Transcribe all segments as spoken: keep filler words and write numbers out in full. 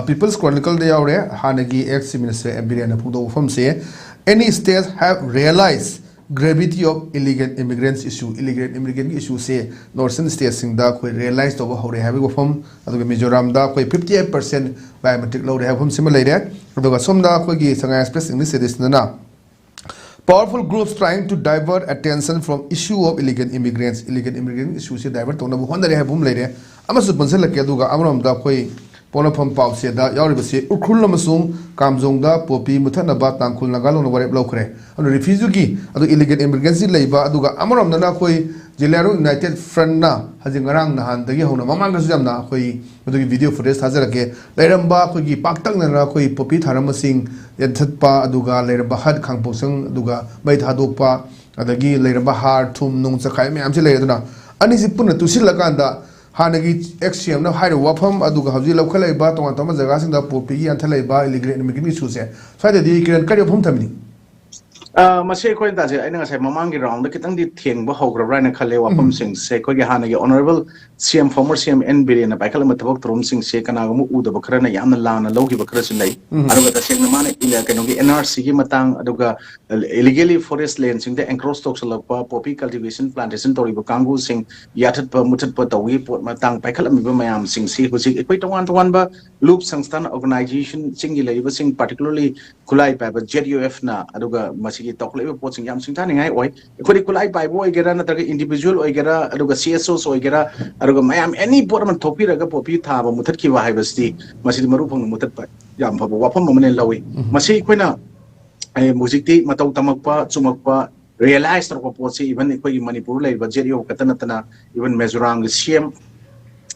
People's Chronicleꯗ ꯌꯥꯎꯔꯦ, ꯍꯥꯟꯅꯒꯤ ex Chief Minister M Birendꯅ ꯐꯣꯡꯗꯣꯛꯄ ꯋꯥꯐꯝꯁꯦ, "Any state have realized gravity of illegal immigrants issue." Illegal immigrantꯀꯤ issueꯁꯦ Northern stateꯁꯤꯡꯗ ꯑꯩꯈꯣꯏ realize ꯇꯧꯕ ꯍꯧꯔꯦ ꯍꯥꯏꯕꯒꯤ ꯋꯥꯐꯝ, ꯑꯗꯨꯒ ꯃꯤꯖꯣꯔꯥꯝꯗ ꯑꯩꯈꯣꯏ fifty eight percent biometric ꯂꯧꯔꯦ ꯍꯥꯏꯕ ꯋꯥꯐꯝꯁꯤꯃ ꯂꯩꯔꯦ꯫ ꯑꯗꯨꯒ ꯁꯣꯝꯗ ꯑꯩꯈꯣꯏꯒꯤ Sangai Express English editionꯗꯅ, "Powerful groups trying to divert attention from issue of illegal immigrants." Illegal immigrant issueꯁꯦ divert ꯇꯧꯅꯕ ꯍꯣꯠꯅꯔꯦ ꯍꯥꯏꯕ ꯑꯃ ꯂꯩꯔꯦ꯫ ꯑꯃꯁꯨ ꯄꯟꯁꯤꯜꯂꯛꯀꯦ, ꯑꯗꯨꯒ ꯑꯃꯔꯣꯝꯗ ꯑꯩꯈꯣꯏ ꯄꯣꯛꯅꯐꯝ ꯄꯥꯎꯆꯦꯗ ꯌꯥꯎꯔꯤꯕꯁꯤ ꯎꯈ꯭ꯔꯨꯜ ꯑꯃꯁꯨꯡ ꯀꯥꯝꯖꯣꯡꯗ ꯄꯣꯄꯤ ꯃꯨꯊꯠꯅꯕ ꯇꯥꯡꯈꯨꯜ ꯅꯥꯒꯥꯂꯣꯟꯅ ꯋꯥꯔꯦꯞ ꯂꯧꯈ꯭ꯔꯦ꯫ ꯑꯗꯨ refugeeꯒꯤ, ꯑꯗꯨ illegal immigrantꯁꯤ ꯂꯩꯕ, ꯑꯗꯨꯒ ꯑꯃꯔꯣꯝꯗꯅ ꯑꯩꯈꯣꯏ ꯖꯦꯂꯤꯌꯥꯡꯔꯣꯡ United Frontꯅ ꯍꯧꯖꯤꯛ ꯉꯔꯥꯡ ꯅꯍꯥꯟꯗꯒꯤ ꯍꯧꯅ, ꯃꯃꯥꯡꯗꯁꯨ ꯌꯥꯝꯅ ꯑꯩꯈꯣꯏ ꯃꯗꯨꯒꯤ video footage ꯊꯥꯖꯔꯛꯀꯦ, ꯂꯩꯔꯝꯕ ꯑꯩꯈꯣꯏꯒꯤ ꯄꯥꯛꯇꯛꯅꯅ ꯑꯩꯈꯣꯏ ꯄꯣꯄꯤ ꯊꯥꯔꯝꯕꯁꯤꯡ ꯌꯥꯟꯊꯠꯄ, ꯑꯗꯨꯒ ꯂꯩꯔꯝꯕ ꯍꯠ ꯈꯥꯡꯄꯣꯛꯁꯪ ꯑꯗꯨꯒ ꯃꯩ ꯊꯥꯗꯣꯛꯄ, ꯑꯗꯒꯤ ꯂꯩꯔꯝꯕ ꯍꯥꯔ, ꯊꯨꯝ, ꯅꯨꯡ ꯆꯈꯥꯏ ꯃꯌꯥꯝꯁꯤ ꯂꯩꯔꯦ꯫ ꯑꯗꯨꯅ ꯑꯅꯤꯁꯤ ꯄꯨꯟꯅ ꯇꯨꯁꯤꯜꯂꯀꯥꯟꯗ ꯍꯥꯟꯅꯒꯤ ex CMꯅ ꯍꯥꯏꯔꯤꯕ ꯋꯥꯐꯝ, ꯑꯗꯨꯒ ꯍꯧꯖꯤꯛ ꯂꯧꯈꯠꯂꯛꯏꯕ ꯇꯣꯉꯥꯟ ꯇꯣꯉꯥꯟꯕ ꯖꯒꯥꯁꯤꯡꯗ ꯄꯣꯄꯤꯒꯤ ꯌꯥꯟꯊꯠꯂꯛꯏꯕ illegal immigrant issueꯁꯦ, ꯁ꯭ꯋꯥꯏꯗꯗꯤ ꯀꯤꯔꯟ ꯀꯔꯤ ꯋꯥꯐꯝ ꯊꯝꯕꯤꯅꯤ? ꯑ, ꯃꯁꯤ ꯑꯩꯈꯣꯏꯅ ꯇꯥꯖꯩ, ꯑꯩꯅ ꯉꯁꯥꯏ ꯃꯃꯥꯡꯒꯤ roundꯗ ꯈꯤꯇꯪꯗꯤ ꯊꯦꯡꯕ ꯍꯧꯈ꯭ꯔꯕ꯭ꯔꯥ ꯍꯥꯏꯅ ꯈꯜꯂꯦ꯫ ꯋꯥꯐꯝꯁꯤꯡꯁꯦ ꯑꯩꯈꯣꯏꯒꯤ ꯍꯥꯟꯅꯒꯤ Honourable CM, former CM N ꯕꯤꯔꯦꯟꯅ ꯄꯥꯏꯈꯠꯂꯝꯕ ꯊꯕꯛ ꯊꯧꯔꯝꯁꯤꯡꯁꯦ ꯀꯅꯥꯒꯨꯝꯕ ꯎꯗꯕ ꯈꯔꯅ ꯌꯥꯝꯅ ꯂꯥꯟꯅ ꯂꯧꯈꯤꯕ ꯈꯔꯁꯨ ꯂꯩ꯫ ꯑꯗꯨꯒ ꯇꯁꯦꯡꯅ ꯃꯥꯅ ꯏꯜ-, ꯀꯩꯅꯣꯒꯤ NRCꯒꯤ ꯃꯇꯥꯡ, ꯑꯗꯨꯒ illegally forest landꯁꯤꯡꯗ encroach ꯇꯧꯁꯜꯂꯛꯄ, poppy cultivation, plantation ꯇꯧꯔꯤꯕ ꯀꯥꯡꯕꯨꯁꯤꯡ ꯌꯥꯊꯠꯄ ꯃꯨꯊꯠꯄ ꯇꯧꯕꯒꯤ ꯄꯣꯠ ꯃꯇꯥꯡ ꯄꯥꯏꯈꯠꯂꯝꯃꯤꯕ ꯃꯌꯥꯝꯁꯤꯡꯁꯤ ꯍꯧꯖꯤꯛ ꯑꯩꯈꯣꯏ ꯇꯣꯉꯥꯟ ꯇꯣꯉꯥꯟꯕ ꯂꯨꯞ, ꯁꯪꯁꯊꯥꯟ, organisationꯁꯤꯡꯒꯤ ꯂꯩꯔꯤꯕꯁꯤꯡ, particularly ꯈꯨꯠꯂꯥꯏ ꯄꯥꯏꯕ ZUFꯅ, ꯑꯗꯨꯒ ꯃꯁꯤꯒꯤ ꯇꯧꯈꯠꯂꯛꯏꯕ ꯄꯣꯠꯁꯤꯡ ꯌꯥꯝ ꯁꯤꯡꯊꯥꯅꯤꯡꯉꯥꯏ ꯑꯣꯏ꯫ ꯑꯩꯈꯣꯏꯗꯤ ꯈꯨꯠꯂꯥꯏ ꯄꯥꯏꯕ ꯑꯣꯏꯒꯦꯔꯥ, ꯅꯠꯇ꯭ꯔꯒ individual ꯑꯣꯏꯒꯦꯔꯥ, ꯑꯗꯨꯒ CSOs ꯑꯣꯏꯒꯦꯔꯥ, ꯑꯗꯨꯒ ꯃꯌꯥꯝ any ꯄꯣꯠ ꯑꯃ ꯊꯣꯛꯄꯤꯔꯒ poppy ꯊꯥꯕ ꯃꯨꯊꯠꯈꯤꯕ ꯍꯥꯏꯕꯁꯤꯗꯤ ꯃꯁꯤꯗꯤ ꯃꯔꯨ ꯐꯪꯅ ꯃꯨꯊꯠꯄ ꯌꯥꯝ ꯐꯕ ꯋꯥꯐꯝ ꯑꯃꯅ ꯂꯧꯏ꯫ ꯃꯁꯤ ꯑꯩꯈꯣꯏꯅ, ꯑꯦ, ꯍꯧꯖꯤꯛꯇꯤ ꯃꯇꯧ ꯇꯝꯃꯛꯄ, ꯆꯨꯝꯃꯛꯄ, realise ꯇꯧꯔꯛꯄ ꯄꯣꯠꯁꯤ even ꯑꯩꯈꯣꯏꯒꯤ ꯃꯅꯤꯄꯨꯔ ꯂꯩꯔꯤꯕ ZUF ꯈꯛꯇ ꯅꯠꯇꯅ even ꯃꯤꯖꯣꯔꯥꯝꯒꯤ CM,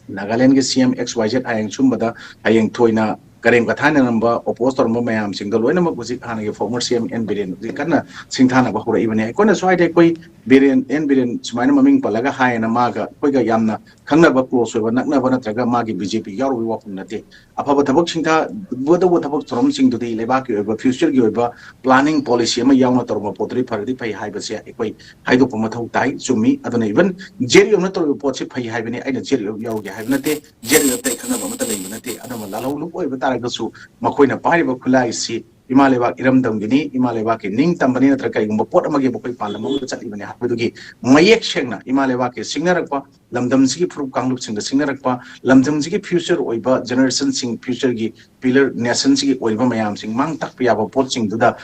ꯅꯥꯒꯥꯂꯦꯟꯒꯤ CM XYZ ꯍꯌꯦꯡ ꯁꯨꯝꯕꯗ ꯍꯌꯦꯡ ꯊꯣꯏꯅ ꯀꯔꯦꯝ ꯀꯊꯥꯏꯅꯔꯝꯕ, ꯑꯣꯄꯣꯖ ꯇꯧꯔꯝꯕ ꯃꯌꯥꯝꯁꯤꯡꯗꯣ ꯂꯣꯏꯅꯃꯛ ꯍꯧꯖꯤꯛ ꯍꯥꯟꯅꯒꯤ ꯐꯣꯔꯃꯔ ꯁꯤ ꯑꯦꯝ ꯑꯦꯟ ꯕꯤꯔꯦꯟ ꯍꯧꯖꯤꯛ ꯀꯟꯅ ꯁꯤꯡꯊꯥꯅꯕ ꯍꯧꯔꯛꯏꯕꯅꯤ꯫ ꯑꯩꯈꯣꯏꯅ ꯁ꯭ꯋꯥꯏꯗ ꯑꯩꯈꯣꯏ ꯕꯤꯔꯦꯟ, ꯑꯦꯟ ꯕꯤꯔꯦꯟ ꯁꯨꯃꯥꯏꯅ ꯃꯃꯤꯡ ꯄꯜꯂꯒ ꯍꯥꯏꯌꯦꯅ ꯃꯥꯒ ꯑꯩꯈꯣꯏꯒ ꯌꯥꯝꯅ ꯈꯪꯅꯕ, ꯀ꯭ꯂꯣꯁ ꯑꯣꯏꯕ, ꯅꯛꯅꯕ ꯅꯠꯇ꯭ꯔꯒ ꯃꯥꯒꯤ ꯕꯤ ꯖꯦ ꯄꯤ ꯌꯥꯎꯔꯨꯕꯒꯤ ꯋꯥꯐꯝ ꯅꯠꯇꯦ꯫ ꯑꯐꯕ ꯊꯕꯛ ꯁꯤꯡꯊꯥꯒꯗꯧꯕ ꯊꯕꯛ ꯊꯧꯔꯝꯁꯤꯡꯗꯨꯗꯤ ꯂꯩꯕꯥꯛꯀꯤ ꯑꯣꯏꯕ ꯐ꯭ꯌꯨꯆꯔꯒꯤ ꯑꯣꯏꯕ ꯄ꯭ꯂꯥꯅꯤꯡ ꯄꯣꯂꯤꯁꯤ ꯑꯃ ꯌꯥꯎꯅ ꯇꯧꯔꯝꯕ ꯄꯣꯠꯇꯨꯗꯤ ꯐꯔꯗꯤ ꯐꯩ ꯍꯥꯏꯕꯁꯦ ꯑꯩꯈꯣꯏ ꯍꯥꯏꯗꯣꯛꯄ ꯃꯊꯧ ꯇꯥꯏ꯫ ꯆꯨꯝꯃꯤ꯫ ꯑꯗꯨꯅ ꯏꯚꯟ ꯖꯦ ꯗꯤ ꯌꯨꯅ ꯇꯧꯔꯤꯕ ꯄꯣꯠꯁꯤ ꯐꯩ ꯍꯥꯏꯕꯅꯤ, ꯑꯩꯅ ꯖꯦ ꯗꯤ ꯌꯨ ꯌꯥꯎꯒꯦ ꯍꯥꯏꯕ ꯅꯠꯇꯦ, ꯖꯦ ꯗꯤ ꯌꯨ ꯑꯩ ꯈꯪꯅꯕ ꯑꯃꯠꯇ ꯂꯩꯕ ꯅꯠꯇꯦ꯫ ꯑꯗꯨꯅ ꯂꯥꯜꯍꯧ ꯂꯨꯞ ꯑꯣꯏꯕ ꯇꯥꯔꯒꯁꯨ ꯃꯈꯣꯏꯅ ꯄꯥꯏꯔꯤꯕ ꯈꯨꯠꯂꯥꯏꯁꯤ ꯏꯃꯥ ꯂꯩꯕꯥꯛ ꯏꯔꯝꯗꯝꯒꯤꯅꯤ, ꯏꯃꯥ ꯂꯩꯕꯥꯛꯀꯤ ꯅꯤꯡꯇꯝꯕꯅꯤ, ꯅꯠꯇ꯭ꯔꯒ ꯀꯔꯤꯒꯨꯝꯕ ꯄꯣꯠ ꯑꯃꯒꯤ ꯃꯈꯣꯏ ꯄꯥꯟꯗꯝ ꯑꯃꯗ ꯆꯠꯂꯤꯕꯅꯤ ꯍꯥꯏꯕꯗꯨꯒꯤ ꯃꯌꯦꯛ ꯁꯦꯡꯅ ꯏꯃꯥ ꯂꯩꯕꯥꯛꯀꯤ ꯁꯤꯡꯅꯔꯛꯄ, ꯂꯝꯗꯝꯁꯤꯒꯤ ꯐꯨꯔꯨꯞ ꯀꯥꯡꯂꯨꯞꯁꯤꯡꯗ ꯁꯤꯡꯅꯔꯛꯄ, ꯂꯝꯗꯝꯁꯤꯒꯤ ꯐ꯭ꯌꯨꯆꯔ ꯑꯣꯏꯕ ꯖꯦꯅꯦꯔꯦꯁꯟꯁꯤꯡ, ꯐ꯭ꯌꯨꯆꯔꯒꯤ ꯄꯤꯂꯔ ꯅꯦꯁꯟꯁꯤꯒꯤ ꯑꯣꯏꯕ ꯃꯌꯥꯝꯁꯤꯡ ꯃꯥꯡ ꯇꯥꯛꯄ ꯌꯥꯕ ꯄꯣꯠꯁꯤꯡꯗꯨꯗ